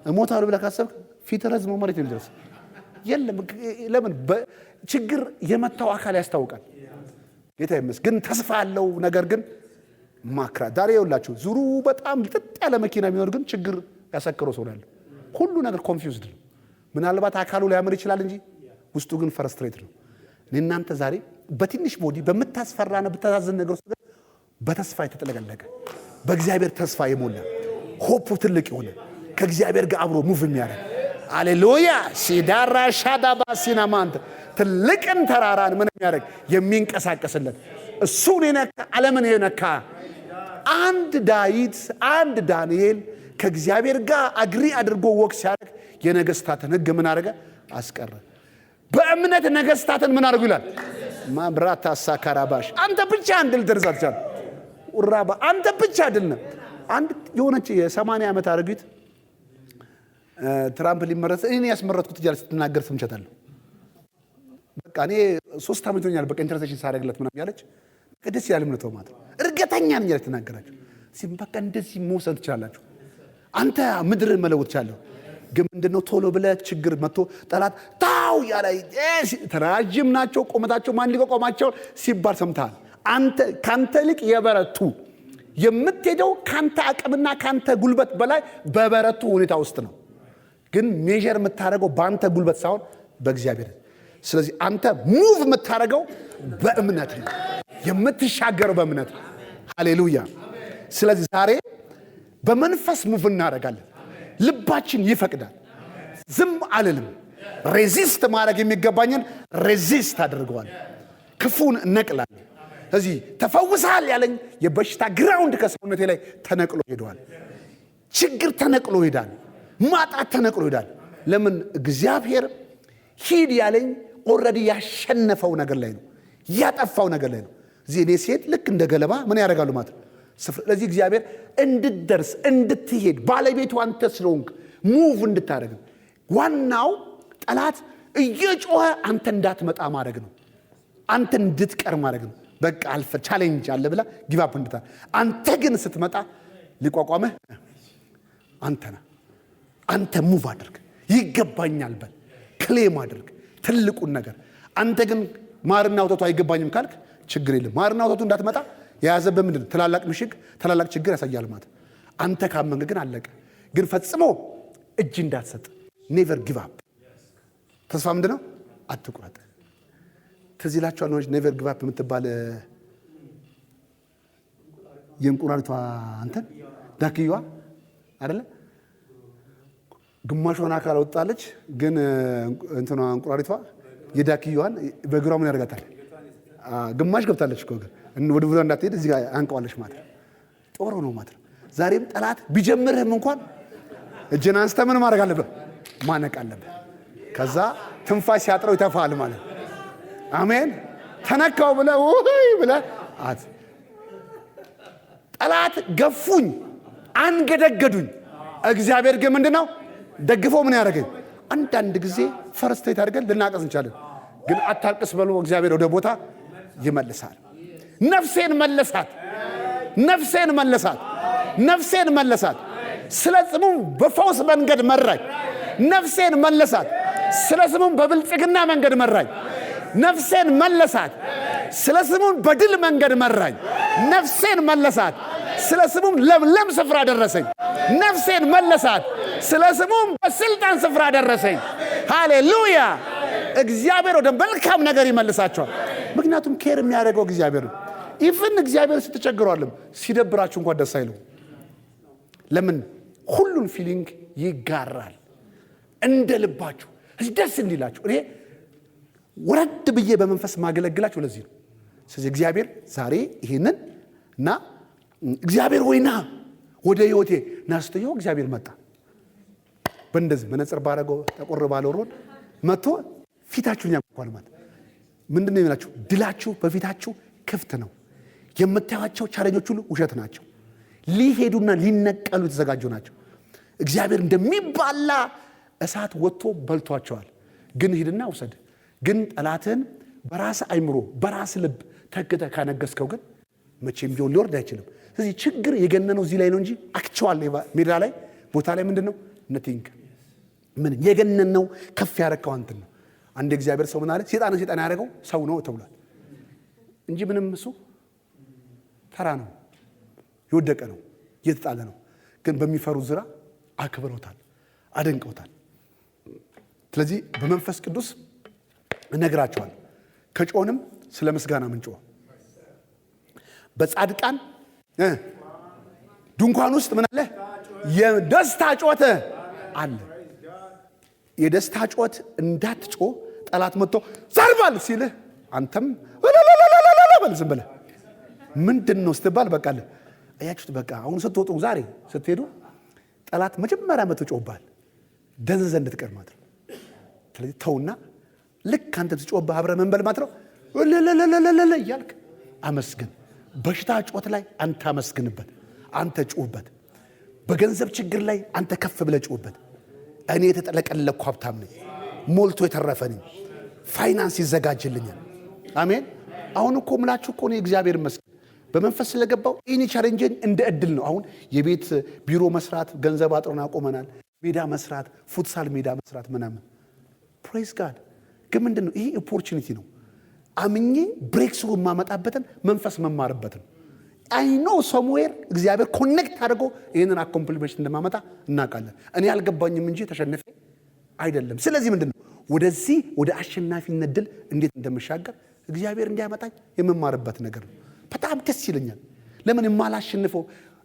እሞታለሁ ብለህ ካሰብክ ፊት ረዝሞ መሬት ነው የሚደርስ። የለም፣ ለምን? ችግር የመታው አካል ያስታውቃል። ጌታ ይመስገን ግን ተስፋ ያለው ነገር ግን ማክራ ዛሬ ይኸውላችሁ ዙሩ በጣም ልጥጥ ያለ መኪና የሚኖር ግን ችግር ያሰክረው ሰው ያለው ሁሉ ነገር confused ነው። ምናልባት አካሉ ሊያምር ይችላል እንጂ ውስጡ ግን frustrated ነው። እኔ እናንተ ዛሬ በትንሽ body በምታስፈራና በምታሳዝን ነገር ውስጥ ግን በተስፋ የተጥለቀለቀ፣ በእግዚአብሔር ተስፋ የሞላ፣ hope ኡ ትልቅ የሆነ፣ ከእግዚአብሔር ጋር አብሮ move የሚያደርግ፣ አሌሉያ፣ ሲዳራ ሻዳባ ሲናማንት፣ ትልቅን ተራራን ምን የሚያደርግ፣ የሚንቀሳቀስለት፣ እሱን የነካ ዓለምን የነካ፣ አንድ ዳዊት፣ አንድ ዳንኤል ከእግዚአብሔር ጋር agree አድርጎ walk ሲያደርግ የነገስታትን ሕግ ምን አደረገ? አስቀረ። በእምነት ነገስታትን ምን አድርጉ ይላል። ማብራታ ሳካራባሽ፣ አንተ ብቻ አንድ ልትደርስ አትቻልም። ኡራባ፣ አንተ ብቻ ድል ነህ። አንድ የሆነች የ80 ዓመት አሮጊት ትራምፕ ሊመረጥ እኔ ያስመረጥኩት እያለች ስትናገር ሰምቻታለሁ። በቃ እኔ 3 ዓመት ሆኛል በቃ intercession ሳደርግለት ምናምን ያለች፣ ደስ ይላል እምነቷ ማለት ነው። እርግጠኛ ነኝ እያለች ትናገራቸው። በቃ እንደዚህ መውሰድ ትችላላችሁ። አንተ ምድርን መለወጥ ትችላለህ። ግን ምንድነው ቶሎ ብለህ ችግር መጥቶ ጠላት ታው ያለ ረዥም ናቸው ቁመታቸው ማን ሊቋቋማቸው ሲባል ሰምተሃል። አንተ ካንተ ይልቅ የበረቱ፣ የምትሄደው ካንተ አቅምና ካንተ ጉልበት በላይ በበረቱ ሁኔታ ውስጥ ነው። ግን measure የምታደርገው በአንተ ጉልበት ሳይሆን በእግዚአብሔር። ስለዚህ አንተ move የምታደርገው በእምነት ነው፣ የምትሻገረው በእምነት ነው። ሃሌሉያ። ስለዚህ ዛሬ በመንፈስ move እናደርጋለን። ልባችን ይፈቅዳል። ዝም አልልም። Resist ማድረግ የሚገባኝን resist አድርገዋል። ክፉን እነቅላለሁ። ስለዚህ ተፈውሰሃል ያለኝ የበሽታ ground ከሰውነቴ ላይ ተነቅሎ ሄደዋል። ችግር ተነቅሎ ሄዳል። ማጣት ተነቅሎ ሄዳል። ለምን? እግዚአብሔር ሂድ ያለኝ already ያሸነፈው ነገር ላይ ነው፣ ያጠፋው ነገር ላይ ነው። እዚህ እኔ ሴት ልክ እንደ ገለባ ምን ያደርጋሉ ማለት ነው። ስለዚህ እግዚአብሔር እንድትደርስ፣ እንድትሄድ፣ ባለቤቱ አንተ ስለሆንክ move እንድታደርግ፣ ዋናው ጠላት እየጮኸ አንተ እንዳትመጣ ማድረግ ነው። አንተ እንድትቀር ማድረግ ነው። በቃ አልፈ challenge አለ ብላ give up እንድታ፣ አንተ ግን ስትመጣ ሊቋቋምህ አንተ ነህ። አንተ move አድርግ፣ ይገባኛል በል፣ claim አድርግ ትልቁን ነገር። አንተ ግን ማርና ወተቱ አይገባኝም ካልክ ችግር የለም። ማርና ወተቱ እንዳትመጣ የያዘብህ ምንድን ነው? ትላላቅ ምሽግ፣ ታላላቅ ችግር ያሳያል ማለት። አንተ ካመንክ ግን አለቀ። ግን ፈጽሞ እጅ እንዳትሰጥ፣ never give up። ተስፋ ምንድን ነው? አትቁረጥ። ትዝ ይላችኋል። Never give up የምትባል የእንቁራሪቷ እንትን ዳክዬዋ አይደለ? ግማሿን አካል ወጣለች፣ ግን እንትኗ እንቁራሪቷ የዳክዬዋን በእግሯ ምን ያደርጋታል? ግማሽ ገብታለች እኮ፣ ግን ወደ ብሎ እንዳትሄድ እዚህ ጋር አንቀዋለች ማለት ነው። ጦሩ ነው ማለት ነው። ዛሬም ጠላት ቢጀምርህም እንኳን እጅን አንስተህ ምን ማድረግ አለብህ? ማነቅ አለብህ። ከዛ ትንፋሽ ሲያጥረው ይተፋል ማለት። አሜን። ተነካው ብለህ ውይ ብለህ አት ጠላት ገፉኝ፣ አንገደገዱኝ። እግዚአብሔር ግን ምንድን ነው ደግፎ ምን ያደረገኝ? አንዳንድ ጊዜ frustrate አድርገን ልናቀስ እንችላለን። ግን አታልቅስ በሉ፣ እግዚአብሔር ወደ ቦታ ይመልሳል። ነፍሴን መለሳት፣ ነፍሴን መለሳት፣ ነፍሴን መለሳት። ስለ ስሙም በፈውስ መንገድ መራኝ። ነፍሴን መለሳት። ስለ ስሙም በብልጽግና መንገድ መራኝ። ነፍሴን መለሳት። ስለ ስሙም በድል መንገድ መራኝ። ነፍሴን መለሳት። ስለ ስሙም ለምለም ስፍራ አደረሰኝ። ነፍሴን መለሳት። ስለ ስሙም በስልጣን ስፍራ አደረሰኝ። ሃሌሉያ! እግዚአብሔር ወደ መልካም ነገር ይመልሳችኋል። ምክንያቱም care የሚያደርገው እግዚአብሔር ነው። Even እግዚአብሔር ስትቸግሯልም ሲደብራችሁ እንኳን ደስ አይለው። ለምን? ሁሉን feeling ይጋራል። እንደ ልባችሁ ደስ እንዲላችሁ እኔ ወረድ ብዬ በመንፈስ ማገለግላችሁ ለዚህ ነው። ስለዚህ እግዚአብሔር ዛሬ ይሄንን እና እግዚአብሔር ወይ ና ወደ ህይወቴ ና ስትየው እግዚአብሔር መጣ። በእንደዚህ መነጽር ባረገው ጠቆር ባለው ሮድ መጥቶ ፊታችሁን ያንኳኳል ማለት ምንድን ነው የሚላችሁ? ድላችሁ በፊታችሁ ክፍት ነው። የምታዩቸው challenge ኦች ሁሉ ውሸት ናቸው። ሊሄዱና ሊነቀሉ የተዘጋጁ ናቸው። እግዚአብሔር እንደሚባላ እሳት ወጥቶ በልቷቸዋል። ግን ሂድና ውሰድ። ግን ጠላትህን በራስ አይምሮ በራስ ልብ ተግተህ ካነገስከው ግን መቼም ቢሆን ሊወርድ አይችልም። ስለዚህ ችግር የገነነው እዚህ ላይ ነው እንጂ actual ሜዳ ላይ ቦታ ላይ ምንድን ነው? Nothing። ምን የገነነው ከፍ ያረከው አንትን ነው። አንድ እግዚአብሔር ሰው ምን አለ? ሴጣንን ሴጣን ያደረገው ሰው ነው ተብሏል እንጂ ምንም እሱ ተራ ነው፣ የወደቀ ነው፣ የተጣለ ነው። ግን በሚፈሩ ዝራ አክብረውታል፣ አደንቀውታል። ስለዚህ በመንፈስ ቅዱስ እነግራቸዋለሁ። ከጮንም ስለ ምስጋና ምንጮ በጻድቃን ድንኳን ውስጥ ምን አለ? የደስታ ጮት አለ። የደስታ ጮት እንዳትጮ ጠላት መጥቶ ዘርባል ሲልህ አንተም በል፣ ዝም ብለህ ምንድን ነው ስትባል በቃ አለ። አያችሁት? በቃ አሁን ስትወጡ፣ ዛሬ ስትሄዱ ጠላት መጀመሪያ መጥቶ ጮህብሃል፣ ደንዝዘህ እንድትቀር ማለት ነው። ስለዚህ ተውና ልክ አንተ ትጮህብህ አብረህ ምን በል ማለት ነው፣ ለለለለለ እያልክ አመስግን። በሽታ ጮት ላይ አንተ አመስግንበት፣ አንተ ጩህበት። በገንዘብ ችግር ላይ አንተ ከፍ ብለህ ጩህበት። እኔ የተጠለቀለኩ ሀብታም ነኝ፣ ሞልቶ የተረፈ ነኝ፣ ፋይናንስ ይዘጋጅልኛል። አሜን። አሁን እኮ ምላችሁ እኮ እኔ እግዚአብሔር ይመስገን በመንፈስ በመንፈስ ስለገባው any challenge ን እንደ እድል ነው። አሁን የቤት ቢሮ መስራት ገንዘብ አጥሮን አቁመናል። ሜዳ መስራት፣ futsal ሜዳ መስራት ምናምን፣ praise God። ግን ምንድን ነው ይሄ? Opportunity ነው። አምኜ breakthrough የማመጣበትን መንፈስ መማርበትን I know somewhere እግዚአብሔር connect አድርጎ ይህንን accomplishment እንደማመጣ እናውቃለን። እኔ አልገባኝም እንጂ ተሸንፌ አይደለም። ስለዚህ ምንድን ነው፣ ወደዚህ ወደ አሸናፊነት ድል እንዴት እንደምሻገር እግዚአብሔር እንዲያመጣኝ የምማርበት ነገር ነው። በጣም ደስ ይለኛል። ለምን የማላሸንፈው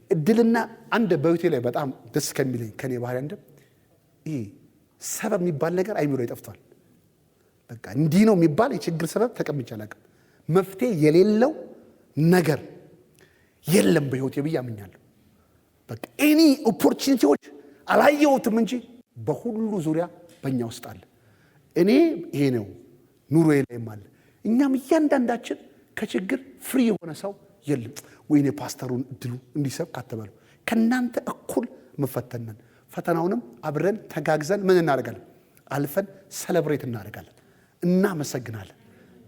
እድልና አንድ በህይወቴ ላይ በጣም ደስ ከሚለኝ ከኔ ባህሪ አንድ ይሄ ሰበብ የሚባል ነገር አይምሮዬ ጠፍቷል። በቃ እንዲህ ነው የሚባል የችግር ሰበብ ተቀምጬ አላውቅም። መፍትሄ የሌለው ነገር የለም በህይወቴ ብዬ አምኛለሁ። በቃ any opportunity ዎች አላየሁትም እንጂ በሁሉ ዙሪያ በእኛ ውስጥ አለ። እኔ ይሄ ነው ኑሮዬ ላይም አለ። እኛም እያንዳንዳችን ከችግር free የሆነ ሰው የለም። ወይኔ ፓስተሩን እድሉ እንዲሰብክ አትበሉ። ከእናንተ እኩል መፈተነን ፈተናውንም አብረን ተጋግዘን ምን እናደርጋለን? አልፈን celebrate እናደርጋለን። እናመሰግናለን።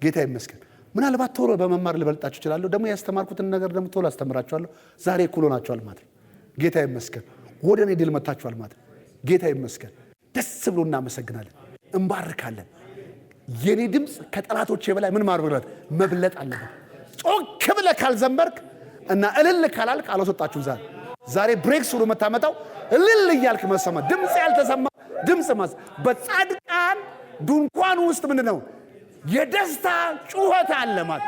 ጌታ ይመስገን። ምናልባት ቶሎ በመማር ልበልጣችሁ እችላለሁ። ደግሞ ያስተማርኩትን ነገር ደግሞ ቶሎ አስተምራችኋለሁ። ዛሬ እኩል ሆናችኋል ማለት ነው። ጌታ ይመስገን። ወደ እኔ ድል መጥታችኋል ማለት ነው። ጌታ ይመስገን። ደስ ብሎ እናመሰግናለን፣ እንባርካለን። የኔ ድምፅ ከጠላቶቼ በላይ ምን ማድረግ መብለጥ አለበት። ጮክ ብለህ ካልዘመርክ እና እልል ካላልክ አላስወጣችሁም። ዛሬ breakthrough የምታመጣው እልል እያልክ መሰማ ድምፅ ያልተሰማ ድምፅ ማስ በጻድቃን ድንኳን ውስጥ ምንድን ነው የደስታ ጩኸት አለ ማለት።